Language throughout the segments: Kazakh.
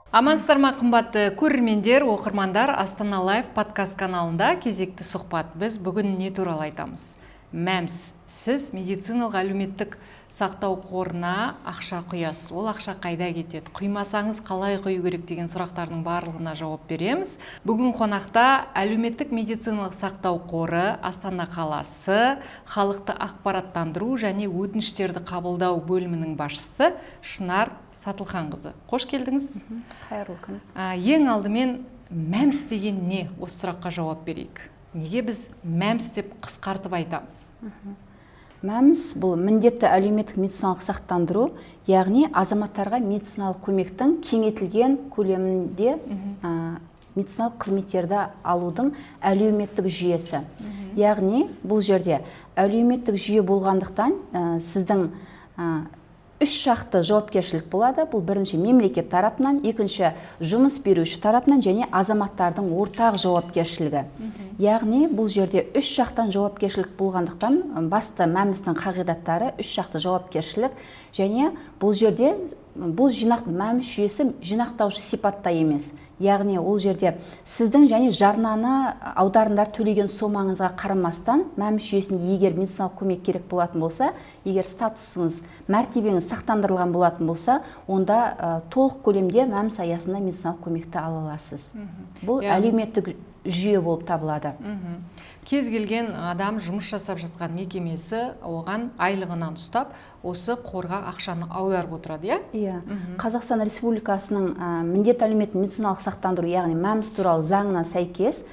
Амансыздар ма, қымбатты көрермендер, оқырмандар! Астана Лайв подкаст каналында кезекті сұхбат. Біз бүгін не туралы айтамыз? МӘМС. Сіз медициналық әлеуметтік сақтау қорына ақша құясыз. Ол ақша қайда кетеді? Құймасаңыз, қалай құю керек деген сұрақтардың барлығына жауап береміз. Бүгін қонақта әлеуметтік медициналық сақтау қоры Астана қаласы халықты ақпараттандыру және өтініштерді қабылдау бөлімінің басшысы Шынар Сатылханқызы. Қош келдіңіз. Қайырлы күн. Ең алдымен, МӘМС деген не? Осы сұраққа жауап берейік. Неге біз МӘМС деп қысқартып айтамыз? МӘМС — бұл міндетті әлеуметтік медициналық сақтандыру, яғни азаматтарға медициналық көмектің кеңейтілген көлемінде медициналық қызметтерді алудың әлеуметтік жүйесі. Яғни бұл жерде әлеуметтік жүйе болғандықтан, сіздің үш жақты жауапкершілік болады. Бұл бірінші мемлекет тарапынан, екінші жұмыс беруші тарапынан және азаматтардың ортақ жауапкершілігі. Яғни бұл жерде үш жақтан жауапкершілік болғандықтан, басты МӘМС-тің қағидаттары — үш жақты жауапкершілік. Және бұл жерде бұл жинақ, МӘМС жүйесі жинақтаушы сипатта емес. Яғни ол жерде сіздің және жарнаны, аударымдар төлеген сомаңызға қарамастан, МӘМС жүйесінде егер медициналық көмек керек болатын болса, егер статусыңыз, мәртебеңіз сақтандырылған болатын болса, онда толық көлемде МӘМС аясында медициналық көмекті ала аласыз. Бұл әлеуметтік жүйе болып табылады. Кез келген адам жұмыс жасап жатқан мекемесі оған айлығынан ұстап, осы қорға ақшаны аударып отырады, иә? Иә. Қазақстан Республикасының міндетті әлеуметтік медициналық сақтандыру, яғни МӘМС туралы заңына сәйкес,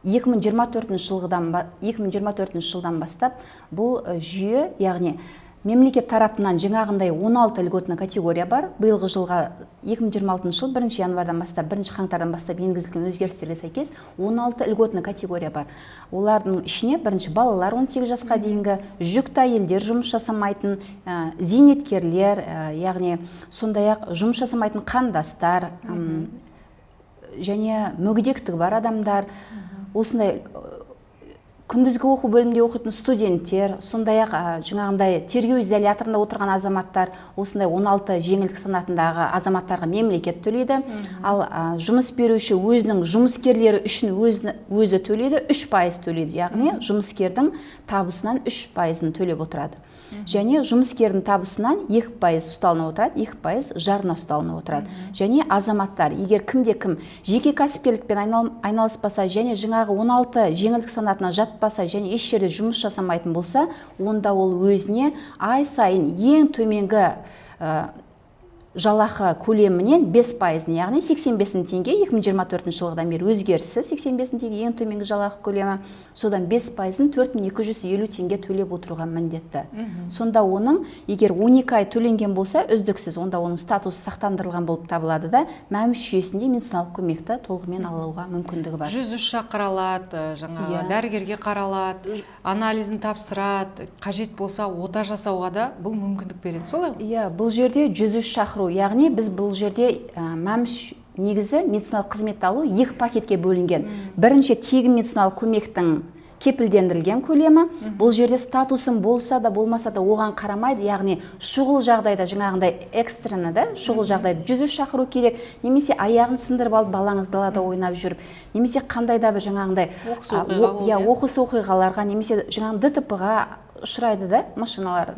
2024 жылғыдан 2024 жылдан бастап бұл жүйе, яғни мемлекет тарапынан жаңағындай 16 льготный категория бар. Биылғы жылға, 2026 жыл 1 январьдан бастап, 1 қаңтардан бастап енгізілген өзгерістерге сәйкес 16 льготный категория бар. Олардың ішіне бірінші балалар 18 жасқа дейінгі, жүкті әйелдер, жұмыс жасамайтын, зейнеткерлер, яғни сондай ақ жұмыс жасамайтын қандастар және мүгедектігі бар адамдар, осындай күндізгі оқу бөлімінде оқитын студенттер, сондай ақ жаңағындай тергеу изоляторында отырған азаматтар, осындай 16 жеңілдік санатындағы азаматтарға мемлекет төлейді. Ал жұмыс беруші өзінің жұмыскерлері үшін өзі төлейді, 3% төлейді, яғни жұмыскердің табысынан 3%-ын төлеп отырады. Және жұмыскердің табысынан 2% ұсталынып отырады, 2% жарна ұсталынып отырады. Және азаматтар, егер кімде кім жеке кәсіпкерлікпен айналыспаса және жаңағы 16 жеңілдік санатына жатпаса және еш жерде жұмыс жасамайтын болса, онда ол өзіне ай сайын ең төменгі жалақы көлемінен 5%-ын, яғни 85 мың теңге, 2024 жылғыдан бері өзгеріссіз 85 мың теңге ең төменгі жалақы көлемі, содан 5%-ын, 4250 теңге төлеп отыруға міндетті. Сонда оның егер 12 ай төленген болса үздіксіз, онда оның статусы сақтандырылған болып табылады да, МӘМС жүйесінде медициналық көмекті толығымен алуға мүмкіндігі бар. 103 шақыра алады, жаңағы дәрігерге қаралады, анализін тапсырады, қажет болса, ота жасауға да бұл мүмкіндік береді, солай ғой? Иә, бұл жерде 103 шақыру, яғни біз бұл жерде МӘМС негізі медициналық қызметті алу екі пакетке бөлінген. Бірінші тегін медициналық көмектің кепілдендірілген көлемі. Бұл жерде статусың болса да, болмаса да, оған қарамайды. Яғни шұғыл жағдайда, жаңағындай экстренно да, шұғыл жағдайда 103 шақыру керек немесе аяғын сындырып алып балаңыз далада ойнап жүріп, немесе қандай да бір жаңағындай оқыс оқиға болды, иә, иә. Оқыс оқиғаларға немесе жаңағы ДТП ға ұшырайды да машиналар,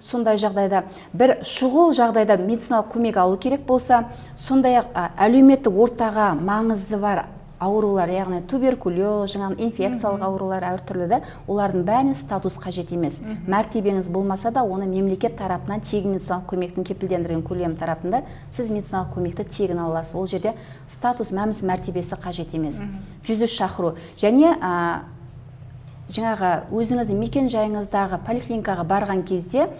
сондай жағдайда, бір шұғыл жағдайда медициналық көмек алу керек болса, сондай ақ әлеуметтік ортаға маңызы бар аурулар, яғни туберкулез, жаңағы инфекциялық аурулар әртүрлі да, олардың бәріне статус қажет емес. Мәртебеңіз болмаса да, оны мемлекет тарапынан тегін медициналық көмектің кепілдендірілген көлемі тарапында сіз медициналық көмекті тегін ала аласыз. Ол жерде статус, МӘМС мәртебесі қажет емес. 103 шақыру және жаңағы өзіңіздің мекен жайыңыздағы поликлиникаға барған кезде,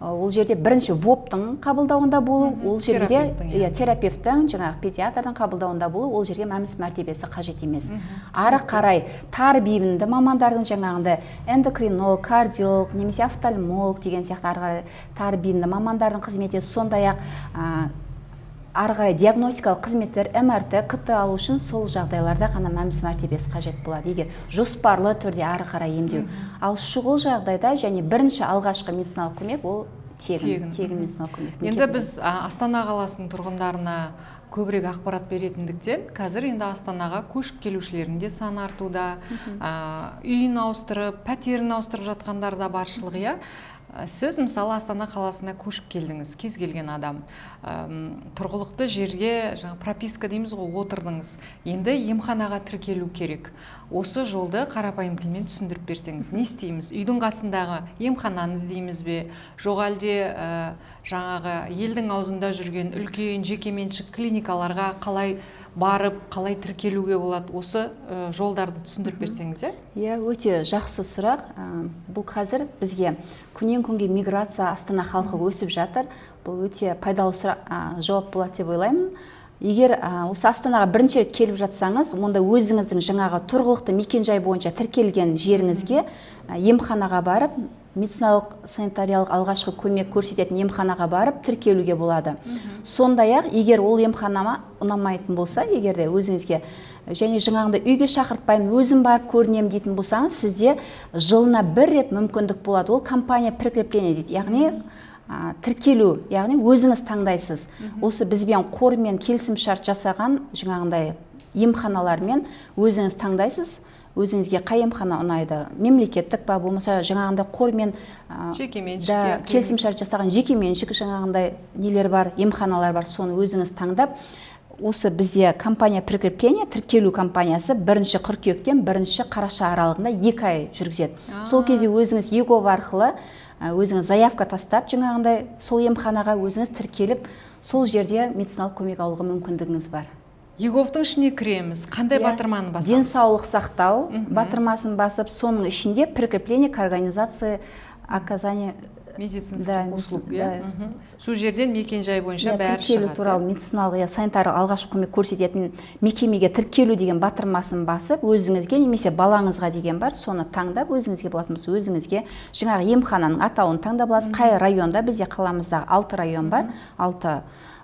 ол жерде бірінші ВОП-тың қабылдауында болу, ол жерде Терапевттің, иә. Иә, терапевттің, жаңағы педиатрдың қабылдауында болу, ол жерге МӘМС мәртебесі қажет емес. Ары қарай тар бейінді мамандардың, жаңағындай эндокринолог, кардиолог немесе офтальмолог деген сияқты ары қарай тар бейінді мамандардың қызметі, сондай ақ ары қарай диагностикалық қызметтер, МРТ, КТ алу үшін сол жағдайларда ғана МӘМС мәртебесі қажет болады, егер жоспарлы түрде ары қарай емдеу. Ал шұғыл жағдайда және бірінші алғашқы медициналық көмек ол Тегін, тегін медициналық көмектің. Енді біз Астана қаласының тұрғындарына көбірек ақпарат беретіндіктен, қазір енді Астанаға көшіп келушілердің де саны артуда, үйін ауыстырып, пәтерін ауыстырып жатқандар да баршылық, иә. Сіз, мысалы, Астана қаласына көшіп келдіңіз, кез келген адам тұрғылықты жерге, жаңа прописка дейміз ғой, отырдыңыз. Енді емханаға тіркелу керек. Осы жолды қарапайым тілмен түсіндіріп берсеңіз, не істейміз? Үйдің қасындағы емхананы іздейміз бе, жоқ әлде жаңағы елдің аузында жүрген үлкен жекеменшік клиникаларға қалай барып, қалай тіркелуге болады? Осы жолдарды түсіндіріп берсеңіз, иә. Иә, өте жақсы сұрақ. Бұл қазір бізге күннен күнге миграция, Астана халқы өсіп жатыр. Бұл өте пайдалы сұрақ, жауап болады деп ойлаймын. Егер осы Астанаға бірінші рет келіп жатсаңыз, онда өзіңіздің жаңағы тұрғылықты мекенжай бойынша тіркелген жеріңізге, емханаға барып, медициналық санитариялық алғашқы көмек көрсететін емханаға барып тіркелуге болады. Сондай ақ, егер ол емханама ұнамайтын болса, егер де өзіңізге және жаңағындай үйге шақыртпаймын, өзім барып көрінемін дейтін болсаңыз, сізде жылына бір рет мүмкіндік болады. Ол кампания прикрепления дейді, яғни тіркелу, яғни өзіңіз таңдайсыз. Осы бізбен, қормен келісімшарт жасаған жаңағындай емханалармен өзіңіз таңдайсыз, өзіңізге қай емхана ұнайды, мемлекеттік па, болмаса жаңағындай қормен жекеменшік, да, келісімшарт жасаған жекеменшік жаңағындай нелер бар, емханалар бар, соны өзіңіз таңдап. Осы бізде кампания прикрепления, тіркелу кампаниясы 1 қыркүйектен 1 қараша аралығында 2 ай жүргізеді. Сол кезде өзіңіз eGov арқылы өзіңіз заявка тастап, жаңағындай сол емханаға өзіңіз тіркеліп, сол жерде медициналық көмек алуға мүмкіндігіңіз бар. eGov-тың ішіне кіреміз, қандай батырманы басамыз? Денсаулық сақтау батырмасын басып, соның ішінде прикрепление к организации оказания медицинских да, услуг, да. Иә, сол жерден мекен-жай бойынша бәрі тіркелу шығады, туралы, иә? Медициналық, иә, санитарлық алғашқы көмек көрсететін мекемеге тіркелу деген батырмасын басып, өзіңізге немесе балаңызға деген бар, соны таңдап, өзіңізге болатын болса, өзіңізге жаңағы емхананың атауын таңдап аласыз, қай районда. Бізде қаламызда алты район бар, алты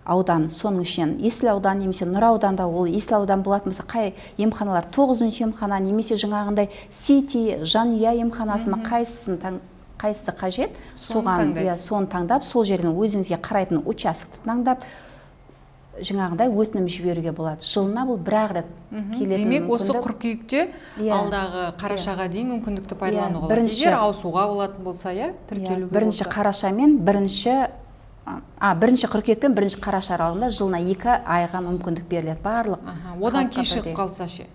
аудан, соның ішінен Есіл ауданы немесе Нұра ауданда, ол Есіл аудан болатын болса, қай емханалар, тоғызыншы емхана немесе жаңағындай Сити, Жанұя емханасы ма, қайсысын қайсысы қажет, соны соған, иә, таңдайсыз. Соны таңдап, сол жерден өзіңізге қарайтын участокті таңдап, жаңағындай өтінім жіберуге болады. Жылына бұл бір ақ рет келетін Демек, осы мүмкіндік. қыркүйекте, алдағы қарашаға дейін мүмкіндікті пайдалануға болады. Егер ауысуға болатын болса, иә, тіркелуге бірінші болса. Қараша мен 1 қыркүйек пен 1 қараша аралығында жылына 2 айға мүмкіндік беріледі барлық Одан халыққа кешігіп бірдей. қалса ше?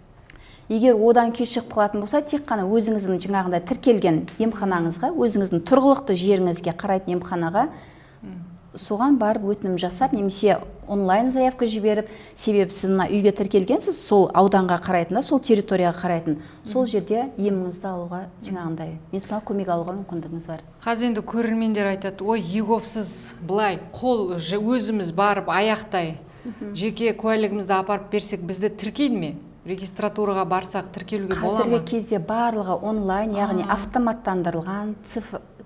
Егер одан кешігіп қалатын болса, тек қана өзіңіздің жаңағындай тіркелген емханаңызға, өзіңіздің тұрғылықты жеріңізге қарайтын емханаға, соған барып өтінім жасап немесе онлайн заявка жіберіп, себебі сіз мына үйге тіркелгенсіз, сол ауданға қарайтын да, сол территорияға қарайтын, сол жерде еміңізді алуға, жаңағындай медициналық көмек алуға мүмкіндігіңіз бар. Қазір енді көрермендер айтады: ой, eGov-сыз былай қол өзіміз барып, аяқтай жеке куәлігімізді апарып берсек, бізді тіркейді ме? Регистратураға барсақ, тіркелуге бола Қазіргі ма? кезде барлығы онлайн, яғни автоматтандырылған,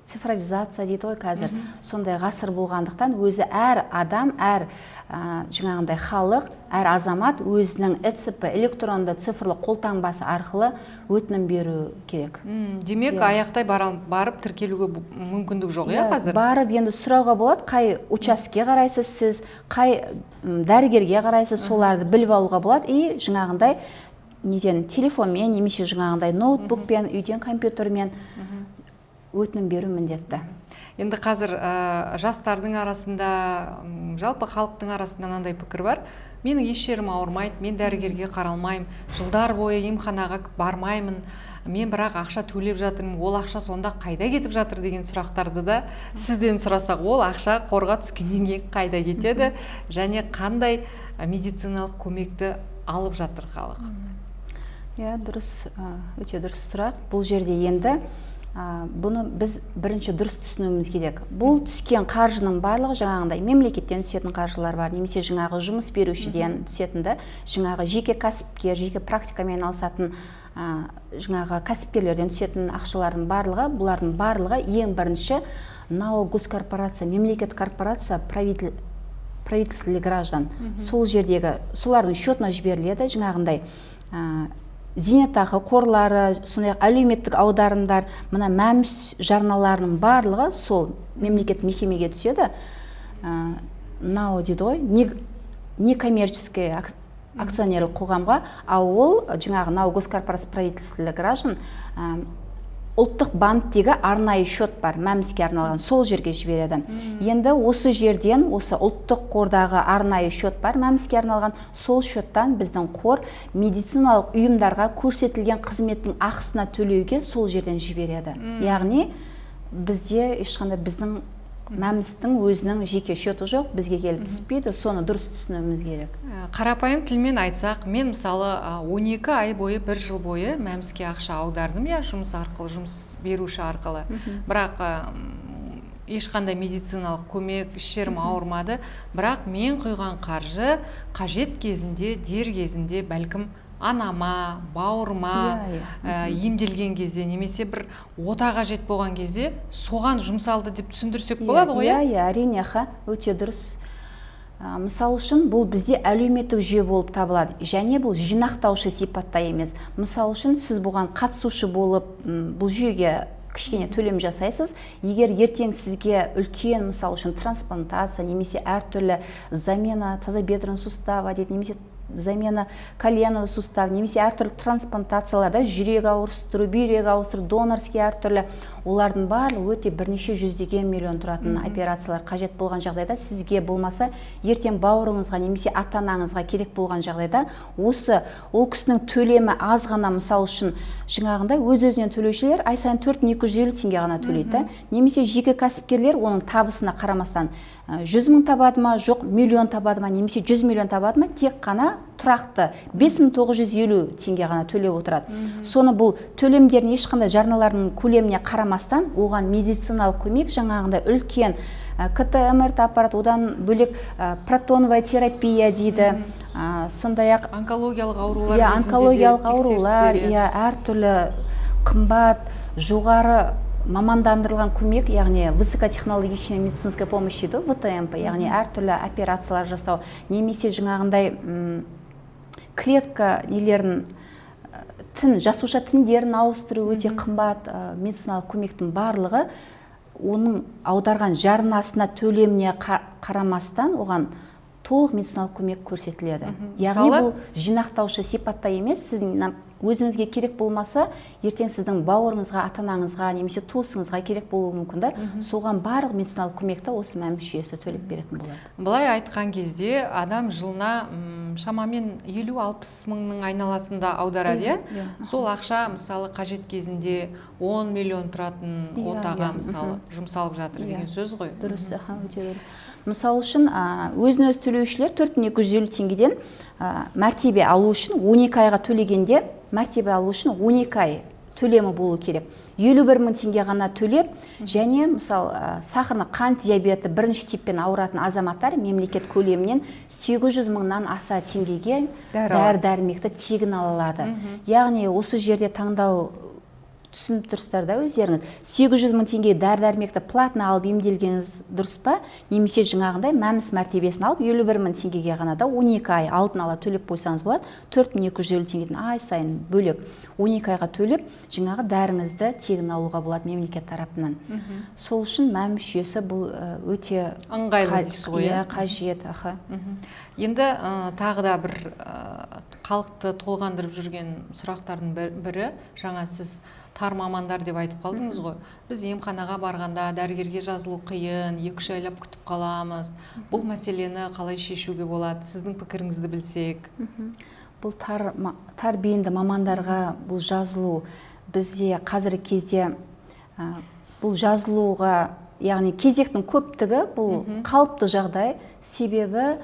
цифровизация дейді ғой қазір. Сондай ғасыр болғандықтан, өзі әр адам, әр жаңағындай халық, әр азамат өзінің ЭЦП, электронды цифрлы қолтаңбасы арқылы өтінім беру керек. Демек, аяқтай барып тіркелуге мүмкіндік жоқ, иә, қазір? Барып енді сұрауға болады, қай учаскеге қарайсыз сіз, қай дәрігерге қарайсыз, соларды біліп алуға болады. И жаңағындай неден, телефонмен немесе жаңағындай ноутбукпен, үйден компьютермен өтінім беру міндетті. Енді қазір жастардың арасында, жалпы халықтың арасында мынандай пікір бар: менің еш жерім ауырмайды, мен дәрігерге қаралмаймын, жылдар бойы емханаға бармаймын, мен бірақ ақша төлеп жатырмын, ол ақша сонда қайда кетіп жатыр деген сұрақтарды да сізден сұрасақ. Ол ақша қорға түскеннен кейін қайда кетеді және қандай медициналық көмекті алып жатыр халық? Иә, дұрыс, өте дұрыс сұрақ. Бұл жерде енді бұны біз бірінші дұрыс түсінуіміз керек. Бұл түскен қаржының барлығы, жаңағындай мемлекеттен түсетін қаржылар бар немесе жаңағы жұмыс берушіден түсетін да, жаңағы жеке кәсіпкер, жеке практикамен айналысатын жаңағы кәсіпкерлерден түсетін ақшалардың барлығы, бұлардың барлығы ең бірінші НАО «Госкорпорация», мемлекет корпорация правительство для граждан, сол жердегі солардың счетына жіберіледі. Жаңағындай Зейнетақы қорлары, сондай-ақ әлеуметтік аударымдар, мына МӘМС жарналарының барлығы сол мемлекеттік мекемеге түседі. НАО дейді ғой, некоммерческий акционерлік қоғамға, ал ол жаңағы НАО Госкорпорация правительства для граждан, Ұлттық банктегі арнайы счет бар, МӘМСке арналған, сол жерге жібереді. Енді осы жерден, осы Ұлттық қордағы арнайы счет бар, МӘМСке арналған, сол счеттан біздің қор медициналық ұйымдарға көрсетілген қызметтің ақысына төлеуге сол жерден жібереді. Яғни бізде ешқандай біздің МӘМСтің өзінің жеке счеты жоқ, бізге келіп түспейді, соны дұрыс түсінуіміз керек. Қарапайым тілмен айтсақ, мен мысалы 12 ай бойы, бір жыл бойы МӘМСке ақша аудардым, иә, жұмыс арқылы, жұмыс беруші арқылы, бірақ ешқандай медициналық көмек, еш жерім ауырмады. Бірақ мен құйған қаржы қажет кезінде, дер кезінде, бәлкім, анама, бауырыма иә, иә. Емделген кезде немесе бір ота қажет болған кезде соған жұмсалды деп түсіндірсек болады ғой, иә? Иә, әрине, аха, өте дұрыс. Мысалы үшін, бұл бізде әлеуметтік жүйе болып табылады және бұл жинақтаушы сипатта емес. Мысалы үшін, сіз бұған қатысушы болып, бұл жүйеге кішкене төлем жасайсыз. Егер ертең сізге үлкен, мысалы үшін, трансплантация немесе әртүрлі замена тазобедренного сустава дейді, немесе замена коленного сустава, немесе әртүрлі трансплантацияларда, жүрек ауыстыру, бүйрек ауыстыру, донорский әртүрлі, олардың барлығы өте бірнеше жүздеген миллион тұратын операциялар қажет болған жағдайда, сізге болмаса, ертең бауырыңызға немесе ата анаңызға керек болған жағдайда, осы ол кісінің төлемі аз ғана, мысалы үшін, жаңағындай өз өзінен төлеушілер ай сайын 4250 теңге ғана төлейді да, немесе жеке кәсіпкерлер оның табысына қарамастан, 100 мың табады ма, жоқ, миллион табады ма, немесе 100 миллион табады ма, тек қана тұрақты 5950 теңге ғана төлеп отырады. Соны бұл төлемдердің, ешқандай жарналардың көлеміне қарамастан, оған медициналық көмек, жаңағындай үлкен КТ, МРТ аппарат, одан бөлек протоновая терапия дейді, сондай ақ онкологиялық аурулар иә, онкологиялық аурулар, иә, әртүрлі қымбат, жоғары мамандандырылған көмек, яғни высокотехнологичная медицинская помощь дейді ғой, ВТМП, яғни әртүрлі операциялар жасау немесе жаңағындай клетка нелерін, тін, жасуша тіндерін ауыстыру, өте қымбат медициналық көмектің барлығы оның аударған жарнасына, төлеміне қарамастан, оған толық медициналық көмек көрсетіледі. Яғни бұл жинақтаушы сипатта емес. Сіздің өзіңізге керек болмаса, ертең сіздің бауырыңызға, ата анаңызға немесе туысыңызға керек болуы мүмкін да. Соған барлық медициналық көмекті осы МӘМС жүйесі төлеп беретін болады. Былай айтқан кезде, адам жылына шамамен 50-60 мыңның айналасында аударады, иә? Иә. Сол ақша, мысалы, қажет кезінде 10 миллион тұратын отаға, мысалы, жұмсалып жатыр деген сөз ғой. Дұрыс, аха, өте дұрыс. Мысалы үшін, өзін өзі төлеушілер 4250 теңгеден мәртебе алу үшін, 12 айға төлегенде, мәртебе алу үшін 12 ай төлемі болу керек, 51 мың теңге ғана төлеп. Және мысалы, сахарный қант диабеті бірінші типпен ауыратын азаматтар мемлекет көлемінен 800 мыңнан аса теңгеге дәрі дәрі дәрмекті тегін ала алады. Яғни осы жерде таңдау, түсініп тұрсыздар да өздеріңіз, 800 мың теңге дәрі дәрмекті платно алып емделгеніңіз дұрыс па, немесе жаңағындай МӘМС мәртебесін алып, 51 мың теңгеге ғана да 12 ай алдын ала төлеп қойсаңыз болады, 4250 теңгеден ай сайын бөлек 12 айға төлеп, жаңағы дәріңізді тегін алуға болады мемлекет тарапынан. Сол үшін МӘМС жүйесі бұл өте ыңғайлы дейсіз ғой, иә? Иә. Қажет, аха. Енді тағы да бір халықты толғандырып жүрген сұрақтардың бірі, жаңа сіз тар мамандар деп айтып қалдыңыз ғой. Біз емханаға барғанда дәрігерге жазылу қиын, 2-3 айлап күтіп қаламыз. Бұл мәселені қалай шешуге болады, сіздің пікіріңізді білсек. Бұл тар бейінді мамандарға бұл жазылу бізде қазіргі кезде бұл жазылуға, яғни кезектің көптігі, бұл қалыпты жағдай. Себебі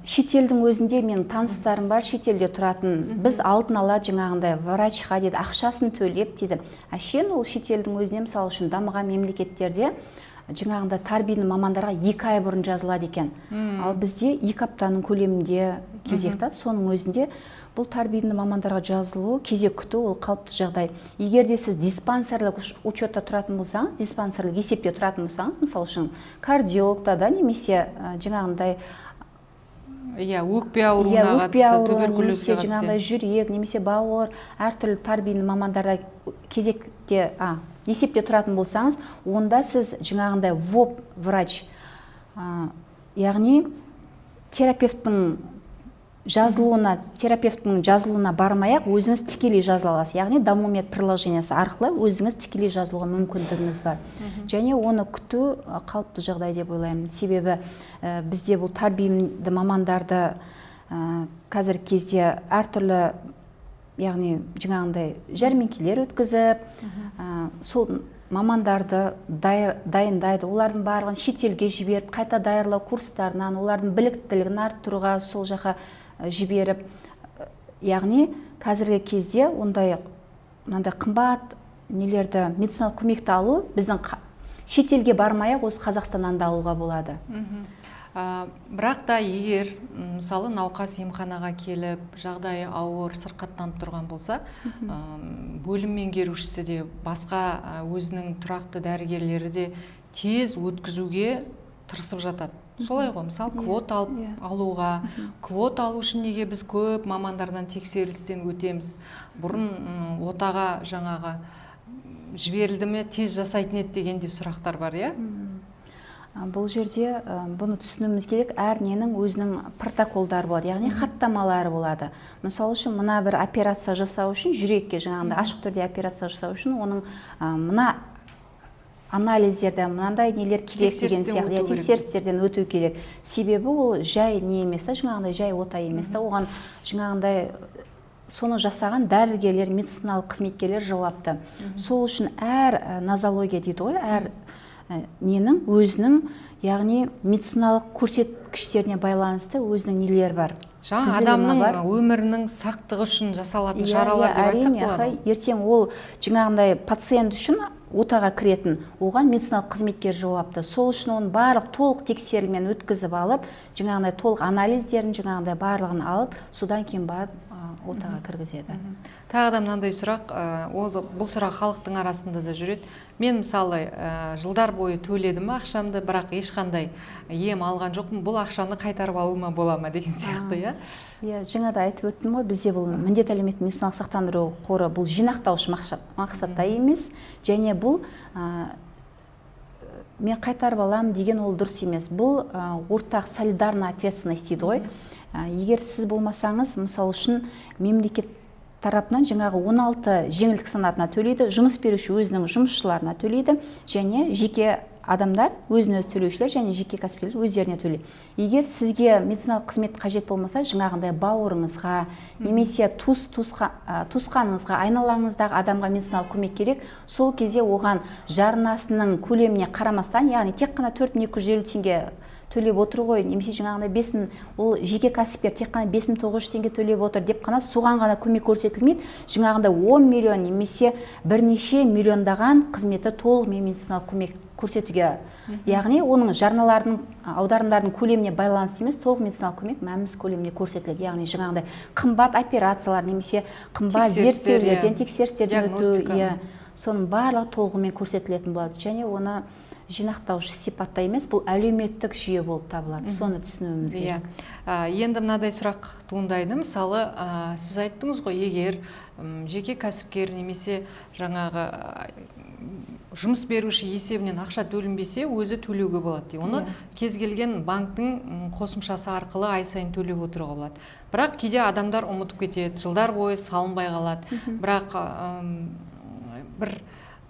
шетелдің өзінде менің таныстарым бар шетелде тұратын. Біз алдын ала жаңағындай врачқа дейді ақшасын төлеп дейді. Әшейін ол шетелдің өзіне, мысалы үшін, дамыған мемлекеттерде жаңағындай тар бейінді мамандарға 2 ай бұрын жазылады екен. Ал бізде 2 аптаның көлемінде кезек та. Соның өзінде бұл тар бейінді мамандарға жазылу, кезек күту ол қалыпты жағдай. Егер де сіз диспансерлік учетта тұратын болсаңыз, диспансерлік есепте тұратын болсаңыз, мысалы үшін, кардиологта да немесе жаңағындай Иә, өкпе ауруына өкпе қатысты, ауруына туберкулезге немесе қатысты. Жаңағыдай жүрек немесе бауыр, әртүрлі тар бейінді мамандарда кезекте, есепте тұратын болсаңыз, онда сіз жаңағындай ВОП врач, яғни терапевттің жазылуына бармай ақ өзіңіз тікелей жазыла аласыз, яғни Дамумед приложениесі арқылы өзіңіз тікелей жазылуға мүмкіндігіңіз бар. Және оны күту қалыпты жағдай деп ойлаймын, себебі бізде бұл тар бейінді мамандарды қазіргі кезде әртүрлі, яғни жаңағындай жәрмеңкелер өткізіп, сол мамандарды дайындайды, олардың барлығын шетелге жіберіп, қайта даярлау курстарынан, олардың біліктілігін арттыруға сол жаққа жіберіп, яғни қазіргі кезде ондай мынандай қымбат нелерді, медициналық көмекті алу біздің шетелге бармай ақ осы Қазақстаннан да алуға болады. Бірақ та егер мысалы, науқас емханаға келіп, жағдайы ауыр, сырқаттанып тұрған болса, бөлім меңгерушісі де, басқа өзінің тұрақты дәрігерлері де тез өткізуге тырысып жатады, солай ғой? Мысалы, квота алып алуға. Квота алу үшін неге біз көп мамандардан тексерістен өтеміз? Бұрын отаға жаңағы жіберілді ме, тез жасайтын еді деген де сұрақтар бар, иә? Бұл жерде бұны түсінуіміз керек: әр ненің өзінің протоколдары болады, яғни хаттамалары болады. Мысалы үшін, мына бір операция жасау үшін, жүрекке жаңағындай ашық түрде операция жасау үшін оның мына анализдерді, мынандай нелер керек деген Тексерістен сияқты, иә, өту керек. Тексерістерден өту керек, себебі ол жай не емес та, жаңағындай жай ота емес та. Оған жаңағындай соны жасаған дәрігерлер, медициналық қызметкерлер жауапты. Сол үшін әр нозология дейді ғой, әр ненің өзінің, яғни медициналық көрсеткіштеріне байланысты өзінің нелері бар, Жаңа тізілімі адамның бар. өмірінің сақтығы үшін жасалатын Иә, шаралар иә, деп айтсақ әрине, болады аха, ертең ол жаңағындай пациент үшін отаға кіретін, оған медициналық қызметкер жауапты. Сол үшін оның барлық толық тексерілмен өткізіп алып, жаңағындай толық анализдерін, жаңағындай барлығын алып, содан кейін барып отаға кіргізеді. Тағы да мынандай сұрақ, ол бұл сұрақ халықтың арасында да жүреді. Мен, мысалы, жылдар бойы төледім ақшамды, бірақ ешқандай ем алған жоқпын. Бұл ақшаны қайтарып алуыма бола ма деген сияқты, иә? Иә, жаңа да айтып өттім ғой, бізде бұл міндетті әлеуметтік медициналық сақтандыру қоры бұл жинақтаушы мақсатта емес және бұл мен қайтарып аламын деген ол дұрыс емес. Бұл ортақ солидарная ответственность дейді ғой. Егер сіз болмасаңыз, мысалы үшін, мемлекет тарапынан жаңағы 16 жеңілдік санатына төлейді, жұмыс беруші өзінің жұмысшыларына төлейді және жеке адамдар, өзін өзі төлеушілер және жеке кәсіпкерлер өздеріне төлейді. Егер сізге медициналық қызмет қажет болмаса, жаңағындай бауырыңызға немесе туысқаныңызға, айналаңыздағы адамға медициналық көмек керек, сол кезде оған жарнасының көлеміне қарамастан, яғни тек қана 4250 теңге төлеп отыр ғой немесе жаңағындай 5000, ол жеке кәсіпкер тек қана 5900 теңге төлеп отыр деп қана соған ғана көмек көрсетілмейді. Жаңағындай 10 миллион немесе бірнеше миллиондаған қызметі толығымен медициналық көмек көрсетуге, яғни оның жарналардың, аударымдардың көлеміне байланысты емес, толық медициналық көмек МӘМС көлеміне көрсетіледі. Яғни жаңағындай қымбат операциялар немесе қымбат Тексерістер, иә. зерттеулерден, тексерістерден өту, Диагностика. иә, соның барлығы толығымен көрсетілетін болады. Және оны жинақтаушы сипатта емес, бұл әлеуметтік жүйе болып табылады, соны түсінуіміз керек. Енді мынадай сұрақ туындайды. Мысалы, сіз айттыңыз ғой, егер жеке кәсіпкер немесе жаңағы жұмыс беруші есебінен ақша төленбесе, өзі төлеуге болады дейді. Оны кез келген банктің қосымшасы арқылы ай сайын төлеп отыруға болады. Бірақ кейде адамдар ұмытып кетеді, жылдар бойы салынбай қалады. Бірақ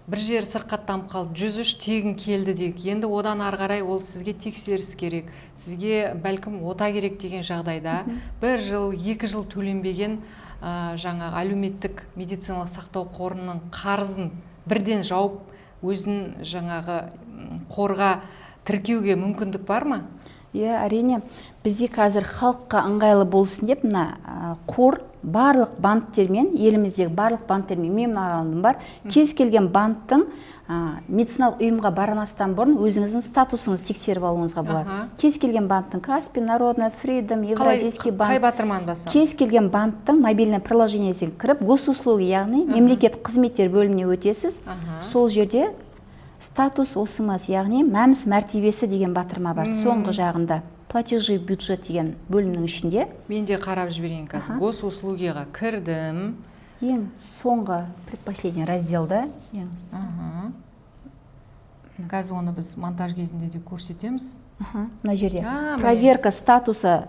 бір жері сырқаттанып қалды, 103 тегін келді дейік. Енді одан ары қарай ол сізге тексеріс керек, сізге бәлкім ота керек деген жағдайда бір жыл, 2 жыл төленбеген жаңа әлеуметтік медициналық сақтау қорының қарызын бірден жауып, өзін жаңағы қорға тіркеуге мүмкіндік бар ма? Иә, әрине, бізде қазір халыққа ыңғайлы болсын деп мына қор барлық банктермен, еліміздегі барлық банктермен меморандум бар. Кез келген банктің медициналық ұйымға бармастан бұрын өзіңіздің статусыңызды тексеріп алуыңызға болады. Кез келген банктің: Каспи, Народный, Фридом, Евразийский банк. Қай батырманы басамыз? Кез келген банктің мобильный приложениесіне кіріп, госуслуги, яғни мемлекеттік қызметтер бөліміне өтесіз. Сол жерде статус ОСМС, яғни МӘМС мәртебесі деген батырма бар соңғы жағында. Платежи, бюджет деген бөлімнің ішінде. Мен де қарап жіберейін қазір. Госуслуги ға кірдім. Ең соңғы, предпоследний разделда ең Қазір оны біз монтаж кезінде де көрсетеміз. Мына жерде А, міне. Проверка статуса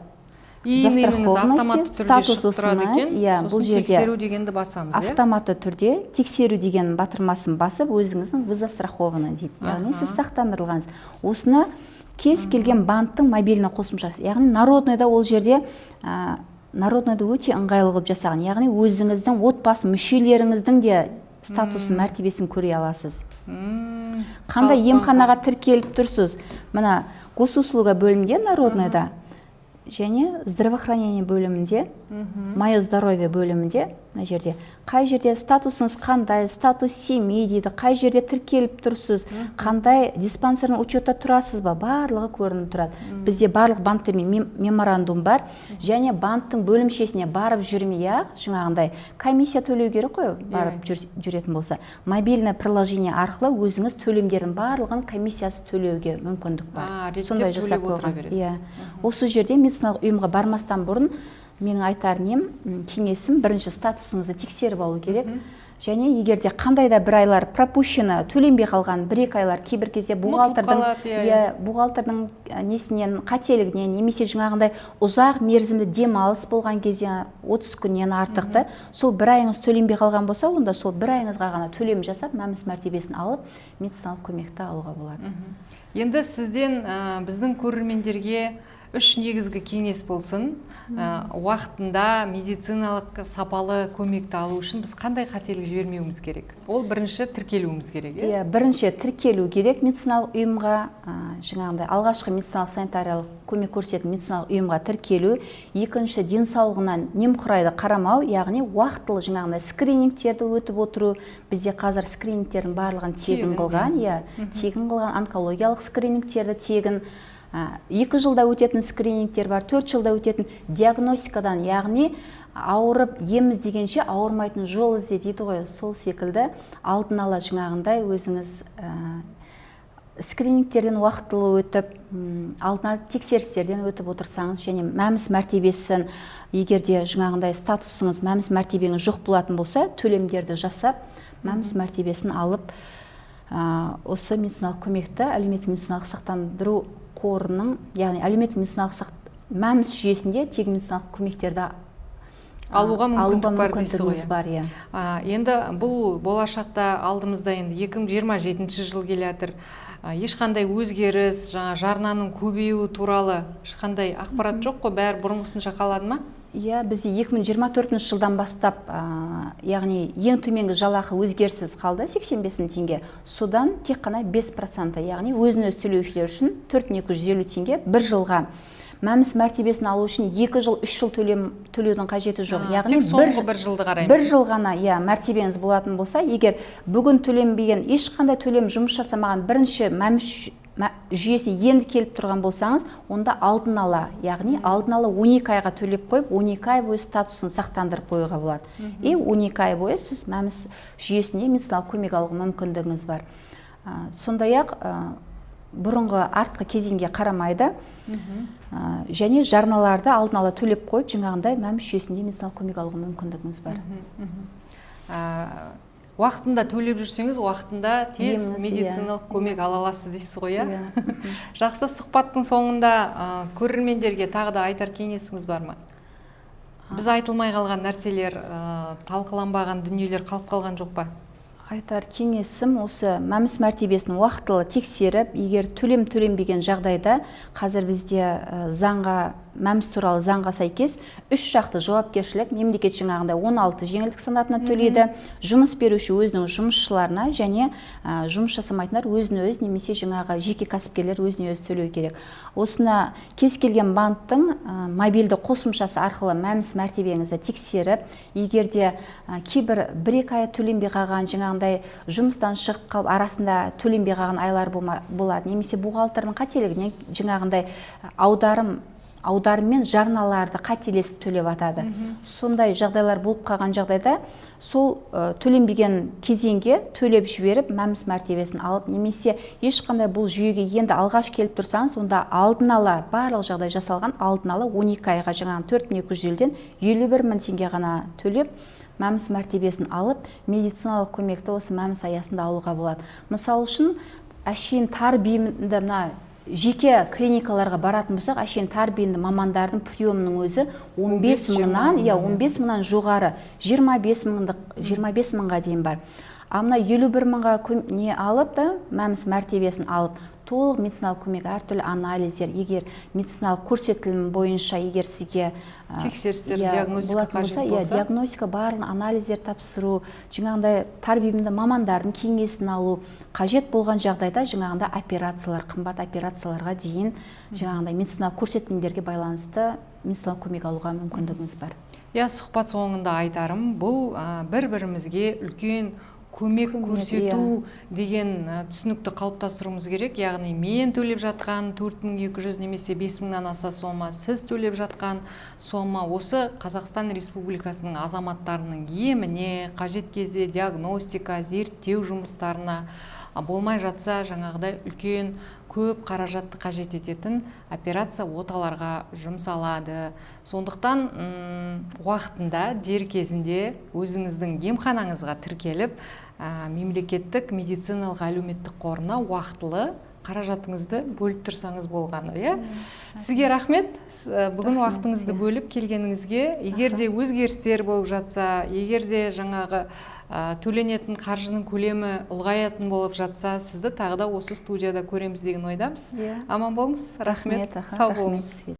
ИИН-іңіз застрахованности, автоматты түрде статус шығып тұрады ОСМС, екен. иә, бұл Сосын жерде тексеру дегенді басамыз, иә? Автоматты түрде тексеру деген батырмасын басып, өзіңіздің «вы застрахованы» дейді, яғни сіз сақтандырылғансыз. Осыны кез келген банктің мобильный қосымшасы, яғни Народный да, ол жерде Народный да өте ыңғайлы қылып жасаған, яғни өзіңіздің отбасы мүшелеріңіздің де статусын, мәртебесін көре аласыз. Қандай Халық банкі. емханаға тіркеліп тұрсыз, мына Госуслуга бөлімінде, Народный да және здравоохранение бөлімінде, «Мое здоровье» бөлімінде, мына жерде қай жерде статусыңыз қандай, статус семьи дейді, қай жерде тіркеліп тұрсыз, қандай диспансерный учет та тұрасыз ба, барлығы көрініп тұрады. Бізде барлық банктермен меморандум бар және банктің бөлімшесіне барып жүрмей ақ, жаңағындай комиссия төлеу керек қой, барып жүретін болса, мобильный приложение арқылы өзіңіз төлемдердің барлығын комиссиясыз төлеуге мүмкіндік бар. А, реттеп Сондай жасап төлеп отыра қойған. бересіз. Иә, осы жерде медициналық ұйымға бармастан бұрын менің айтар нем, кеңесім: бірінші статусыңызды тексеріп алу керек. Және егер де қандай да бір айлар пропущено, төленбей қалған бір екі айлар, кейбір кезде бухгалтердің қалады, иә, иә, бухгалтердің несінен, қателігінен немесе жаңағындай ұзақ мерзімді демалыс болған кезде, 30 күннен артық та, сол бір айыңыз төленбей қалған болса, онда сол бір айыңызға ғана төлем жасап, МӘМС мәртебесін алып, медициналық көмекті алуға болады. Енді сізден біздің көрермендерге үш негізгі кеңес болсын. Уақытында медициналық сапалы көмекті алу үшін біз қандай қателік жібермеуіміз керек? Ол бірінші тіркелуіміз керек, иә? Иә, бірінші тіркелу керек медициналық ұйымға, жаңағындай алғашқы медициналық санитариялық көмек көрсететін медициналық ұйымға тіркелу. Екінші, денсаулығына немқұрайды қарамау, яғни уақытылы жаңағындай скринингтерді өтіп отыру. Бізде қазір скринингтердің барлығын тегін Тегін, қылған, иә, тегін қылған, онкологиялық скринингтерді тегін. 2 жылда өтетін скринингтер бар, 4 жылда өтетін диагностикадан, яғни ауырып ем іздегенше, ауырмайтын жол ізде дейді ғой, сол секілді алдын ала жаңағындай өзіңіз скринингтерден уақытылы өтіп, алдын ала тексерістерден өтіп отырсаңыз және МӘМС мәртебесін, егер де жаңағындай статусыңыз, МӘМС мәртебеңіз жоқ болатын болса, төлемдерді жасап, МӘМС мәртебесін алып, осы медициналық көмекті әлеуметтік медициналық сақтандыру қорының, яғни әлеуметтік медициналық МӘМС жүйесінде тегін медициналық көмектерді алуға мүмкіндік алуға бар дейсіз ғой, мүмкіндігіңіз иә? бар, иә. Енді бұл болашақта, алдымызда енді 2027 жыл келе жатыр. Ешқандай өзгеріс, жаңа жарнаның көбеюі туралы ешқандай ақпарат жоқ қой, бәрі бұрынғысынша қалады ма? Иә, бізде 2024 жылдан бастап, яғни ең төменгі жалақы өзгеріссіз қалды, 85 мың теңге. Содан тек қана 5%, яғни өзін өзі төлеушілер үшін 4250 теңге бір жылға. МӘМС мәртебесін алу үшін 2 жыл, 3 жыл төлем төлеудің қажеті жоқ. Яғни Тек соңғы бір жылды қараймыз. Бір жыл ғана, иә, мәртебеңіз болатын болса, егер бүгін төленбеген, ешқандай төлем жұмыс жасамаған, бірінші МӘМС жүйесі енді келіп тұрған болсаңыз, онда алдын ала, яғни алдын ала 12 айға төлеп қойып, 12 ай бойы статусын сақтандырып қоюға болады. И 12 ай бойы сіз МӘМС жүйесінде медициналық көмек алуға мүмкіндігіңіз бар. Сондай ақ бұрынғы артқы кезеңге қарамайды. Және жарналарды алдын ала төлеп қойып, жаңағындай МӘМС жүйесінде медициналық көмек алуға мүмкіндігіңіз бар. Уақытында төлеп жүрсеңіз, уақытында тез Еміңіз, иә. медициналық көмек ала аласыз дейсіз ғой, иә? Иә. Жақсы, сұхбаттың соңында көрермендерге тағы да айтар кеңесіңіз бар ма? Біз айтылмай қалған нәрселер, талқыланбаған дүниелер қалып қалған жоқ па? Айтар кеңесім: осы МӘМС мәртебесін уақытылы тексеріп, егер төлем төленбеген жағдайда, қазір бізде заңға, МӘМС туралы заңға сәйкес үш жақты жауапкершілік: мемлекет жаңағындай 16 жеңілдік санатына төлейді, жұмыс беруші өзінің жұмысшыларына және жұмыс жасамайтындар өзін өзі немесе жаңағы жеке кәсіпкерлер өзіне өзі төлеу керек. Осыны кез келген банктің мобильді қосымшасы арқылы МӘМС мәртебеңізді тексеріп, егер де кейбір бір екі ай төленбей қалған, жаңағындай жұмыстан шығып қалып, арасында төленбей қалған айлар болады немесе бухгалтердің қателігінен жаңағындай аударым Аударыммен жарналарды қателесіп төлеп жатады. Сондай жағдайлар болып қалған жағдайда сол төленбеген кезеңге төлеп жіберіп, МӘМС мәртебесін алып, немесе ешқандай бұл жүйеге енді алғаш келіп тұрсаңыз, онда алдын ала барлық жағдай жасалған, алдын ала 12 айға жаңағы 4250-ден 51 000 теңге ғана төлеп, МӘМС мәртебесін алып, медициналық көмекті осы МӘМС аясында алуға болады. Мысалы үшін, әшейін тар бейінді мына жеке клиникаларға баратын болсақ, әшейін тар бейінді мамандардың приемының өзі 15 мыңнан, иә, 15 мыңнан жоғары, 25 мыңдық, 25 мыңға дейін бар. А мына 51 мыңға не алып та, МӘМС мәртебесін алып, толық медициналық көмек, әртүрлі анализдер, егер медициналық көрсетілім бойынша, егер сізге тексерістер, диагностика болатын болса, қажет иә, болса. Диагностика, барлық анализдер тапсыру, жаңағындай тар бейінді мамандардың кеңесін алу, қажет болған жағдайда жаңағындай операциялар, қымбат операцияларға дейін жаңағындай медициналық көрсетілімдерге байланысты медициналық көмек алуға мүмкіндігіңіз бар. Иә, сұхбат соңында айтарым, бұл бір бірімізге үлкен көмек Көмек, көрсету деген түсінікті қалыптастыруымыз керек. Яғни мен төлеп жатқан 4200 немесе 5000-нан аса сома, сіз төлеп жатқан сома осы Қазақстан Республикасының азаматтарының еміне, қажет кезде диагностика, зерттеу жұмыстарына, болмай жатса жаңағыдай үлкен көп қаражатты қажет ететін операция, оталарға жұмсалады. Сондықтан уақытында, дер кезінде өзіңіздің емханаңызға тіркеліп, мемлекеттік медициналық әлеуметтік қорына уақытылы қаражатыңызды бөліп тұрсаңыз болғаны, иә. Сізге рахмет бүгін Рахмет уақытыңызды сізге. бөліп келгеніңізге. Егер де өзгерістер болып жатса, егер де жаңағы төленетін қаржының көлемі ұлғаятын болып жатса, сізді тағы да осы студияда көреміз деген ойдамыз. Иә. Аман болыңыз, рахмет, Рахмет, аха, сау рахмет болыңыз. Сізге.